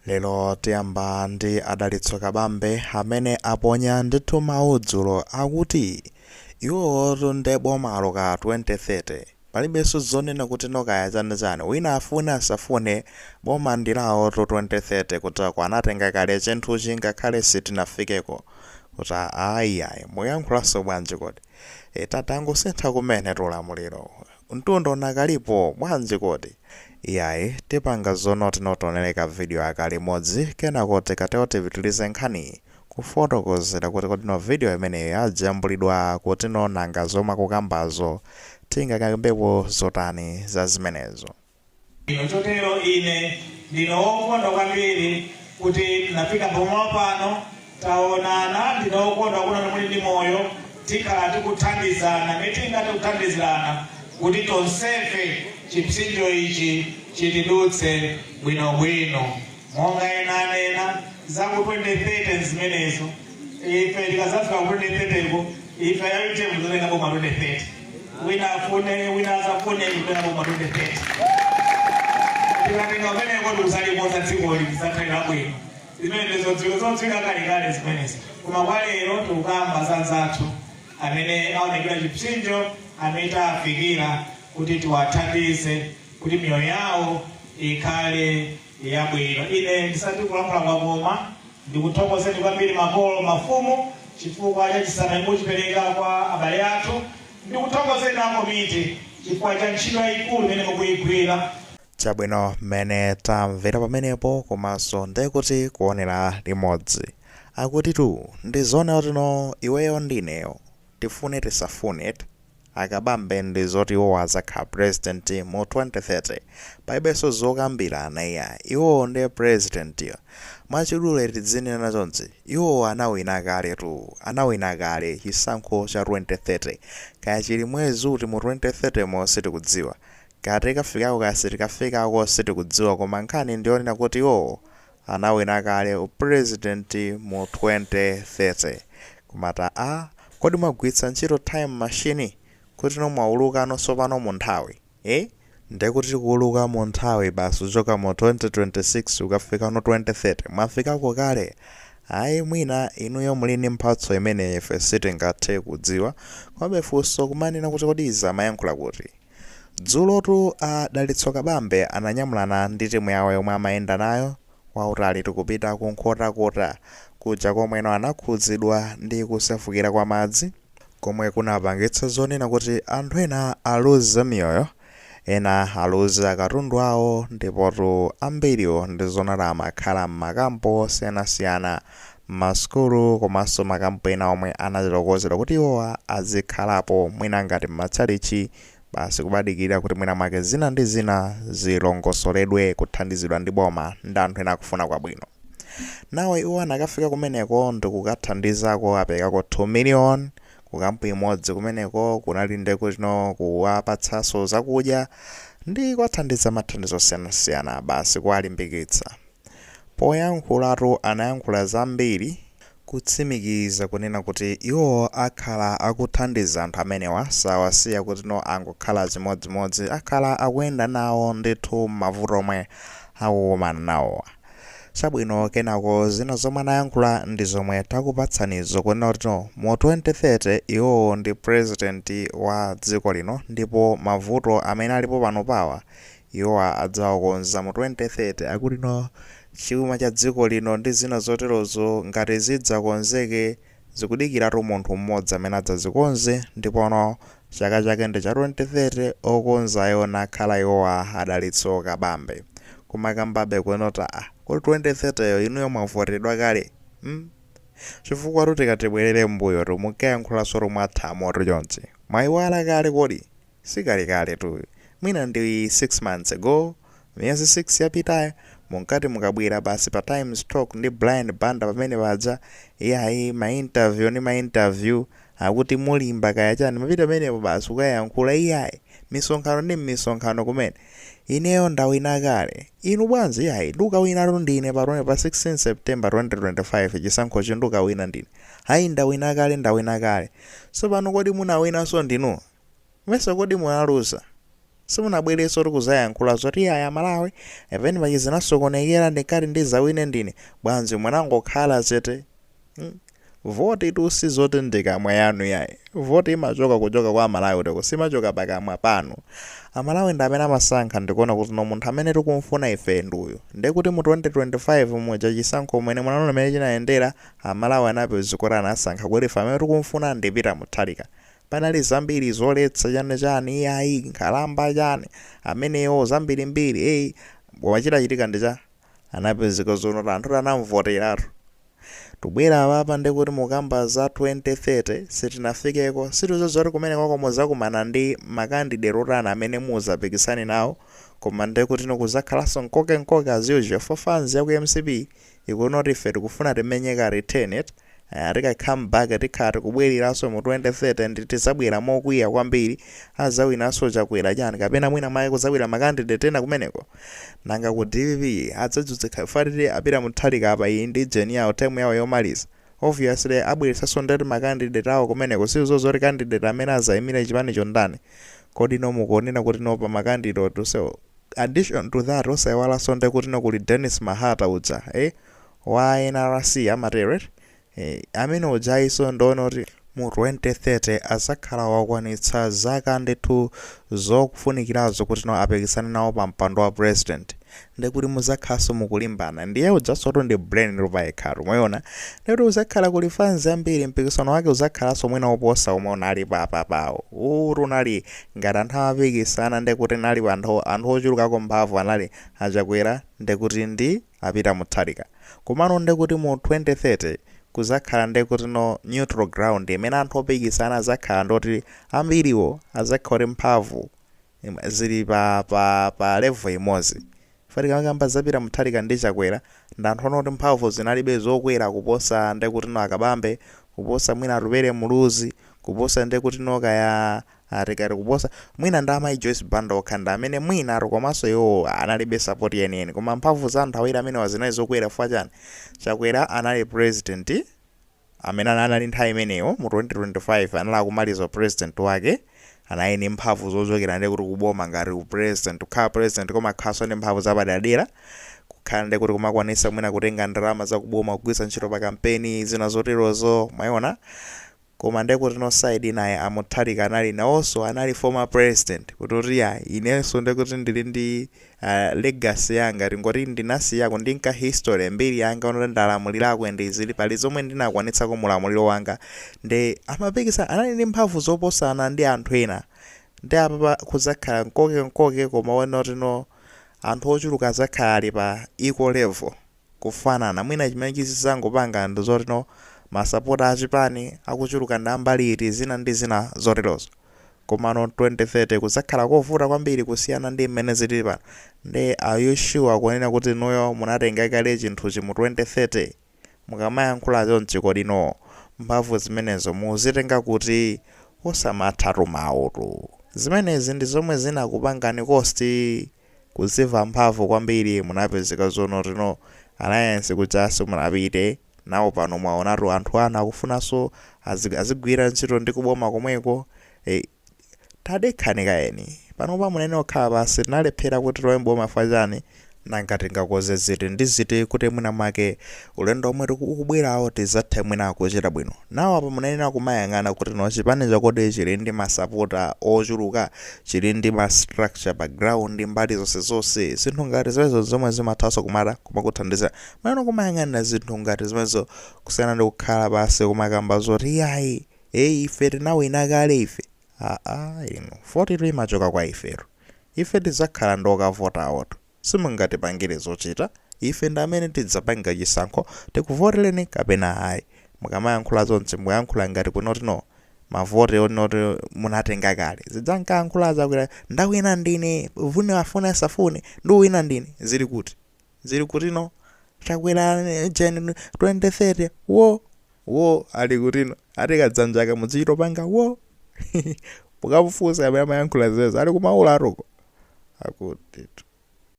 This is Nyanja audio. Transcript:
Lero tiyamba ndi a Dalitso Kabambe amene aponya ndithu mawu dzulo akuti iwowotu nde bomalo ka 2030 palibenso zonena kuti no kaya chani chani wina afune asafune boma ndilawotu 2030 kutako anatenga kale chinthuchi ngakhale sitinafikeko kuti ayi ayi muyankhulanso bwanji kodi e, tatangosintha kumene ulamuliro mtunda unakalipo bwanji kodi iyayi tipanga zono tinotionere ka video aka limodzi kenako tikatero tipitilize nkhani kufotokozera kuti kodi no video imeneyo yajambulidwa kuti no nanga zomwe akukambazo tingakambepo zotani za zimenezo. Ino chotero ine ndine wokondwa kwambiri kuti nafika pomwe pano taonana. Ndine wokondwa kuti muli ndi moyo, tikhala tikuthandizana mmene tingathe kuthandizirana kuti tonsefe chipsinjo ichi chitidutse bwinobwino. Monga ena anena za ku 2030 zimenezo, ife tikazafika ku 2030 ko, ife a UTM tizatenga boma 2030. Wina afune, wina asafune, kutenga boma 2030. Tikatenga kumeneko tikuzalikonza dzikoli, lizakhalira bwino. Zimene ndizodziwika, zodziwika kalekale zimenezi. Koma kwa lero tikukamba za anzathu amene aonekera chipsinjo, amene tafikira kuti tiwathandize kuti miyoyo yawo ikhale yabwino. Ine ndisati kulankhula kwakoma, ndikuthokozeni kwambiri makolo, mafumu, chifukwa cha chisamaliro muchipereka kwa abale athu. Ndikuthokozeni akomiti chifukwa cha ntchito yayikulu imene mukuyigwira. Chabwino, mmene tamvera pamenepo komanso ndekuti kuonera limodzi, akutitu ndi zoona kuti no iweyo ndineyo tifune tisafune akabambe ndi zoti iwowo azakhala president mu 2030. Palibenso zokambirana iya, iwowo ndiye president yo. Mwachidule tidzinena chonchi, iwowo anawina kale tu, anawina kale chisankho cha 2030. Kaya chili mwezi uti mu 2030 mo sitikudziwa, kaya tikafikako kaya sitikafikako sitikudziwa, koma nkhani ndiyonena kuti iwowo anawina kale upresident mu 2030. Kumata a kodi mwagwiritsa ntchito time machine kuti no mwauluka tsopano mu nthawi, eh? Ndekuti kuuluka mu nthawi basi kuchoka mu 2026 ukafika no 2030 mwafikako kale. Ayi, mwina inuyo muli ndi mphatso imene ife sitingathe kudziwa. Komabe funso kumanena kuti kodi izi amayankhula kuti dzulotu a Dalitso Kabambe ananyamulana ndi timu yawo yomwe amayenda nayo wautali tikupita ku Nkhotakota kuja komweno anakhudzidwa ndi kusefukira kwa madzi komwe kunapangitsa zonena kuti anthu ena aluze miyoyo, ena aluze akatundu awo, ndipotu ambiriwo ndi zonena amakhala m'makampo osiyanasiyana, m'masukulu komanso makampo ena omwe anachilokozedwa kuti iwowa azikhalapo mwina ngati m'matchalichi basi kubadikirira kuti mwina mwake zina ndi zina zilongosoledwe kuthandizidwa ndi boma ndi anthu ena akufuna kwabwino. Nawo iwo anakafika kumeneko ndikukathandizako, aperekako 2 million kukampu imodzi kumeneko kunali ndekutino kuwapatsanso zakudya ndi kuwathandiza mathandizo osiyanasiyana basi kuwalimbikitsa. Poyankhulatu anayankhula zambiri kutsimikiza kunena kuti iwo akhala akuthandiza anthu amenewa, sawasiya kuti no angokhala chimodzimodzi, akhala akuyenda nawo ndithu mavuto omwe akukumana nawo. Chabwino, kenako zina zomwe anayankhula ndi zomwe takupatsanizo kunena kuti no mu 2030 iwowo ndi president wa dziko lino ndipo mavuto amene alipo pano pawa iwowa adzawakonza mu 2030. Akuti no chuma cha dziko lino ndi zina zoterozo ngati zidzakonzeke zikudikiratu munthu mmodzi amene adzazikonze, ndipono chaka chake ndi cha 2030, okonzayo nakhala iwowa a Dalitso Kabambe. Kumakambabe kunota ah kuti 2030 yo inuyo mwavotedwa kale, Chifukwa tikatibwerere mbuyo tumukayankhulanso tomwathamo chonchi, mwayiwala kale kodi? Sikalekale tu, mwina ndi 6 months ago, miyezi 6 yapitayo, munkati mukabwera basi pa Times Talk ndi Brian Banda pamene paja, iyayi, ma interview ndi ma interview akuti mulimba kaya chani, mapita pamenepo basi kukayankhula, iyayi, misonkhano ndi misonkhano kumene, ineyo ndawina kale. Inu bwanji? Iyayi, ndikawinatu ndine pa 16 September 2025 chisankhochi ndikawina ndine. Ayi, ndawina kale, ndawina kale. Tsopano kodi munawinanso ndinu mese? Kodi munaluza? Simunabwerenso kuzayankhula zoti aya Malawi epeni pachi zinasokonekera, ndikati ndizawine ndine. Bwanji mwanangokhala chete? Voti tu sizoti ndikamwa yanu yayi. Voti imachoka kuchoka kwa Amalawi toko, simachoka pakamwa panu. Amalawi ndi amene amasankha ndikuona kuti no, munthu amene tikumfuna ife nduyu. Ndekuti mu 2025 muja chisankho mwene mwanaona amene chinayendera, Amalawi anapeza kuti anasankha kuti ife amene tikumfuna ndi Peter Mutharika. Panali zambiri zoletsa, chani chani, iyayi, nkhalamba chani, amenewo zambirimbiri. Eyi, koma chinachitika ndicha anapezeka zono anthu anamvoteratu. Tubwera apapa ndikuti mukamba za 2030, sitinafikeko, situzoti kumene kwako muzakumana ndi ma candidate otani amene muzapikisane nawo. Koma ndekuti kuzakhalanso nkokenkoke as usual for fans yaku MCP ikunoti ife tikufuna timenye ka return it, tika come back, tikhala tikubweriranso mu 2030 ndi tizabwera mokwiya kwambiri, azawinanso Chakwera chani, kapena mwina maye kuzabwera ma candidate ena kumeneko. Nanga ku DPP adzadzutsa fatire a Peter Mutharika apa, iyi ndi jeni yawo, term yawo yomaliza. Obviously abweretsanso ndeti ma candidate awo kumeneko. Sizozoti candidate amene azayimira chipani chondani. Kodi no mukuonera kuti no pa ma candidate onsewo, addition to that, osayiwalanso nde kuti no kuli Dennis Mahata uja, wa NRC amatero, amene ujayiso ndione kuti mu 2030 azakhala wakwanitsa zaka ndithu zokufunikirazo kuti no apikisane nawo pa mpando wa president. Ndekuti muzakhalanso mukulimbana ndiye udzasoto ndi brain lupayekhatu mwayiona. Ndekuti uzakhala kuli fans ambiri, mpikisano wake uzakhalanso mwina oposa omwe unali papapawo. Utu unali ngati anthu amapikisana, ndekuti nali anthu ochulukako mphamvu anali aChakwera, ndekuti ndi a Peter Mutharika. Komano ndekuti mu 2030 kuzakhala ndekuti no neutral ground imene anthu opikisana azakhala ndoti ambiriwo azakhala kuti mphamvu zili pa level imodzi. Fatika kamba za Peter Mutharika ndi Chakwera ndi anthu onoti mphamvu zinalibe zokwera kuposa ndekuti no aKabambe, kuposa mwina Atupele Muluzi, kuposa ndekuti no kaya atikati kuposa mwina ndi amayi Joyce Banda okha ndi amene mwina ati, komanso iwo analibe support yeniyeni. Koma mphamvu za anthu awiri amene zinali zokwera chifukwa chani? Chakwera anali president amene anali nthawi imeneyo mu 2025, anali akumaliza president wake, anali ndi mphamvu zochokera ndi kuti kuboma ngati ku president, kukhala president koma akhalanso ndi mphamvu zapaderadera, kukhala ndi kuti kumakwanisa mwina kutenga ndalama zakuboma kugwiritsa ntchito pa kampeni, zina zoterozo, mwayiona. Koma ndekuti no side naye aMutharika anali nawonso anali former president, kuti kuti ya inenso ndekuti ndili ndi legacy yanga, tingoti ndinasiyako ndinka history, mbiri yanga onoti ndalamulirako ndi zili pali zomwe ndinakwanitsa mulamuliro wanga. Ndi amapikisa anali ndi mphamvu zoposana ndi anthu ena. Ndi apapa kuzakhala nkoke nkoke, koma onoti no anthu ochuluka azakhala ali pa equal level, kufanana. Mwina chimene chizangopanga ndi zoti no masapota achipani akuchuluka ndi ambali iti, zina ndi zina zoterozo. Komano 2030 kuzakhala kovuta kwambiri kusiyana ndi mmene zilili pano. Ndi are you sure kunena kuti inuyo munatenga kale chinthuchi mu 2030? Mukamayankhula chonchi, kodi no mphamvu zimenezo muzitenga kuti? Osamathatu mautu. Zimenezi ndi zomwe zinakupangani cost kuziva mphamvu kwambiri. Munapezeka zono tino alliance kujaso munapite nawo. Pano mwaonatu anthu anu akufunanso azigwira ntchito ndi kuboma komweko. Tadekhani kaeni panopa, munene okhala pasi, tinalephera kuti tilowe mboma fachani? Nanga tingakoze ziti ndi ziti kuti mwina mwake ulendo omwe ukubwerawo tidzathe mwina kuchita bwino nawo? Apa munenera kumayang'ana kuti no chipani chakodi chili ndi masapota ochuluka, chili ndi ma structure pa ground mbali zonse zonse, zinthu ngati zimenezo zomwe zimathanso kumata kumakuthandizira. Maneno kumayang'anira zinthu ngati zimenezo kusiyana ndi kukhala pasi kumakamba zoti iyayi, eyi, ife tinawina kale ife. Aa, inu, 42 imachoka kwa ifetu. Ife tidzakhala ndi okavotawotu, simungatipangire zochita. Ife ndi amene tidzapanga chisankho, tikuvotereni kapena ayi. Mukamayankhula zonse mukuyankhula ngati kunotino mavote onoti munatenga kale. Zidzankayankhula zakwera, ndawina ndine, vune afune asafune, ndiwina ndine. Zili kuti? Zili kutino? Chakwera jeni 2030 wo wo ali kutino? Atikadzanjaka mudzichitopanga wo mukamufunsa amene amayankhula zimenezo ali kumaula atuko akuti.